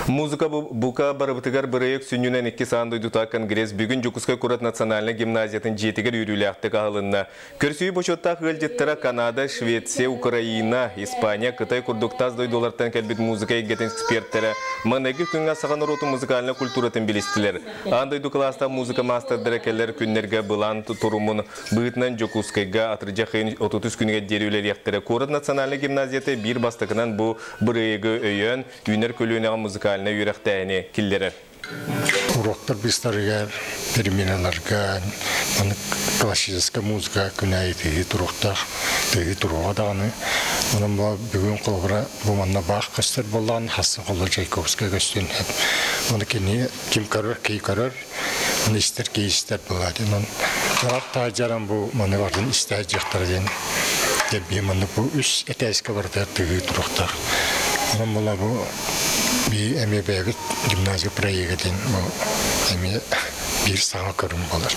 Музыка бука барыбытыгар бырайыак сүнньүнэн иккис аан дойдутааҕы конгресс бүгүн Дьокуускай куорат национальнай гимназиятын дьиэтигэр үөрүүлээхтик аһылынна. Көрсүһүү бочуоттаах ыалдьыттара Канада, Швеция, Украина, Испания, Кытай курдук тас дойдулартан кэлбит музыка эйгэтин экспертэрэ маҥнайгы күҥҥэ саха норуотун музыкальнай культуратын билистилэр. Аан дойду кылаастаах музыка маастардара кэлэр күннэргэ былаан турумун быһыытынан Дьокуускайга атырдьах ыйын 33 күнүгэр диэри үлэлиэхтэрэ. Куорат национальнай гимназията биир бастакынан бу бырайыагы өйөөн, үүнэр көлүөнэҕэ музыкальнай үөрэхтээһини киллэрэр. Уруоктар быыстарыгар, переменаларга маннык классическай музыка күнээйи тыһыы туруохтаах, тыһыы туруоҕа даҕаны. Онон бу бүгүн холобура бу манна баах көстөр буоллаҕына, хассын холобура Чайковскай көстүөн сөп. Ону кини ким көрөр, кий көрөр, ону истэр, кий истэр буолаат. Онон ыраах таһдьаран бу маны бардын истэ сылдьыахтара диэн диэн маннык бу үс этээскэ барытыгар тыһыы туруохтаах. Онон була бу би эмиэ бэйэбит гимназия проега диэн бу эмиэ биир саҥа көрүҥ буолар.